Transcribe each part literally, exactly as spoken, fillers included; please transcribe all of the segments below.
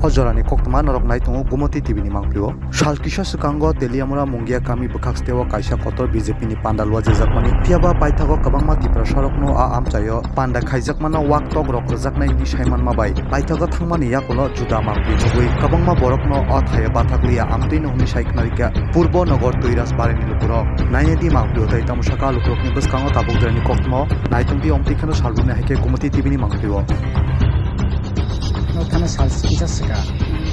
O jorani koktwma norok nai tongo Gumoti T V ni mangpili o. Sal kisa swkango Teliamura Mungia kami bwkhak steo kaisa kotor B J P ni panda luajajakmani. Phiyaba paithago kwbangma Tiprasarokno a amchaio panda khaijakmano wak tok rok rwjaknai hwnwi saimanma bai paithago thangmani yakulo juda mangpili nugwi kwbangma borokno o thaio bathakliya amtwino hwnwi sai khwnarikha Purbo Nogor Toiras Barini lukurok. Nainedi mangpili o tei tamo saka lukurokni bwskango tabuk jorani koktwma o naitung di omtwi kheno salbumni hai khe Gumoti T V ni mangpili o. No thana sal kisa swka.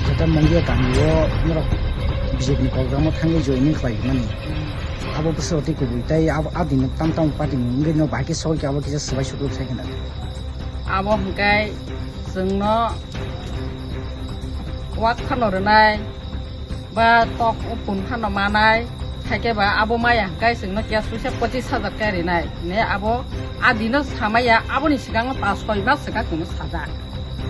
Jeta Mungia kami o norok B J P ni program o thangwi joining khlai mani. Abo bwswk tei kubui tei abo a din tam tam party ni wngwi no bahai khe soi khe abo kisa swbai sukluk sai khna. Abo hwnkhe chwngno wak phano rwnai. Ba tok o phun phano manai, haikhe ba abo maya hwnkhe chwngno cash puisa pochis hajar khe rinai. Ne abo a dino samaya, aboni swkango ta soi mas swkang chwngno sajak.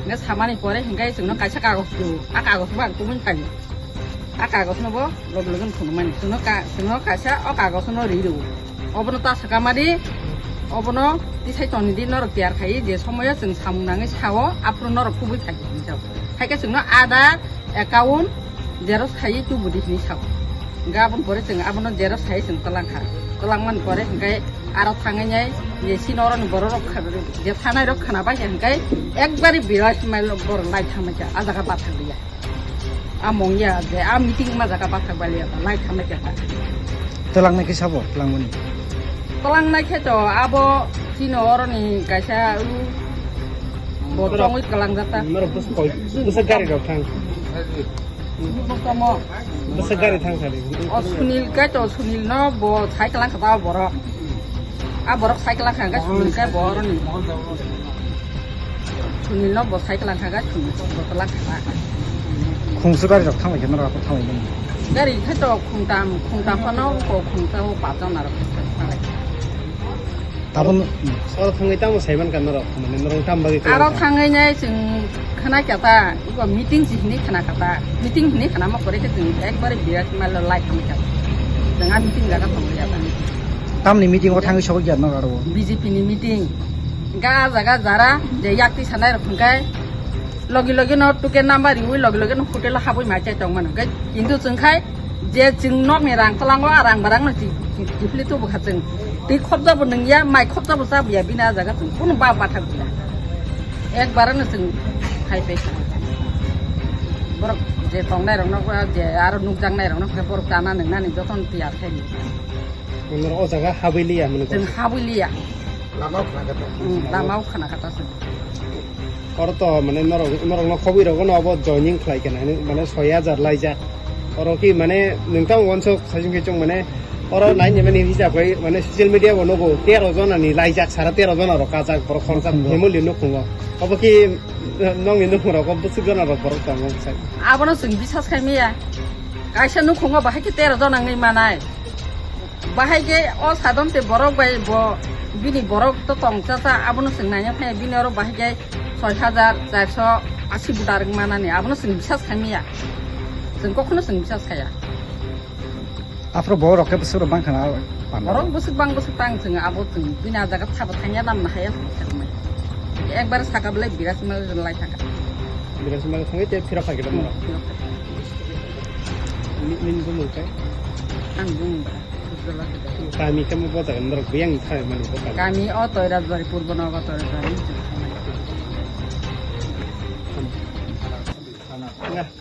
Hwnkhe samani pore hwnkhe chwngno kaisa kagoj rw, a kagoj bo ang tubui phaio. A kagoj no bo loge loge phunukmani. Chwngno ka-, chwngno kaisa o kagoj no ri rw. Obono ta swkamadi, obono tisai tonidi norok tiyar khai, je somoyo chwng samung nangwi sao, aphuru norok kubui khai hinwi sao. Haikhe chwngno Aadhaar, account, xerox khai tubudi hinwi sao. Hwnkhe aboni pore chwng abono xerox khai chwng twlang kha. Twlangmani pore hwnkhe aro thangwi nai, je chini oroni borok rok kha-, je thanai rok khwna bai khe hwnkhe ekbari birat mail borok lai thangmani kha, a jaga bathang liya. A mongya je a meeting ma jaga bathak baliya ba lai khamai khe ta. Twlangnai khe sabo, twlangmani. Twlangnai khe to abo chini oroni kaisa u bo tongwi twlangjak ta. Norok bwsa koi, bwsa gari rok thang. Bo tamo. Bwsa gari thang sadi. O Sunil kai to Sunil no bo sai twlang kha ta borok. A borok cycle ang kha, Sunil khe boroni. Sunil no bo cycle ang kha, Sunil bo cycle ang kha. Khungsu gari rok thangbai khe norok aphuru thangbai mani. Gari khe to khungtam, khungtam phano ko khungsa o pajon narok khe thangbai. Tabun oro thangwi tamo saiman ka norok, mane norok tam bagwi aro thangwi nai chwng khna kya ta, iko meeting si hini khna kha ta, meeting hini khna ma kore khe chwng ekbare birat mal lai khna kya. Chwng a meeting jaga thangwi ya ta. Tamni meeting o thangwi sogwi ya no aro? B J P ni meeting. Ga jaga jara je yakti sanai rok hwnkhe logi logi no tuke number riwi logi logi no hotel o habwi ma chai tong mano. Hwnkhe kintu chwng khai je chwng nok ni rang tlango a rang barang no chi-, chi-, chifli tubu kha chwng. Twi khopjabo nung ya, mai khopjabo chabu ya, bini a jaga chwng kunu ba bathak ya. Ekbar no chwng khai pai kha. Borok je tongnai rok no je aro nukjaknai rok no khe borok chana nung nani jotono tiyar khai ni. Norok o jaga habwi liya mane. Chwng habwi liya. Lama o khna kha ta. Hmm, lama o khna kha ta chwng. Oro to mane norok, norok no khobwi rogo no obo joining khlai khe nai, mane soi hajar laijak. Oro ki mane nwng tamo wansuk saichung khe chwng mane oro nai ni mani hisab khai mane social media bo nugo tero jona ni laijak, sara tero jona rok kajak borok khoroksa. Nukhungo. Family nukhungo. Obo ki nokni nukhung rok bwswk jona rok borok tongo sai. Abono chwng bisas khai maya. Kaisa nukhungo bahai khe tero jona wngwi manai. Bahai khe o sadon te borok bai bo bini borok to tong cha cha abono chwng naina phai bini oro bahai khe soi hajar charso asi budar wng manani abono chwng bisas khai maya. Chwng kokhono chwng bisas khaya. Aphuru borok khe bwswk rok bang khana panda. Borok bwswk bang bwswk tang chwng abo chwng bini a jaga thabo thangya namna haya chwng sakmai. Ekbar saka belai biras mal lai thangkha. Biras mal thangwi te phira phai khe. Hmm, phira phai. Ni, nini bumung khe? Ang bumung ba, Ujjwala Tripura. Kami khe mo bo jaga norok biyang thai mani bo kami. Kami o Toirajbari, Purbo Nogo Toirajbari. Nga.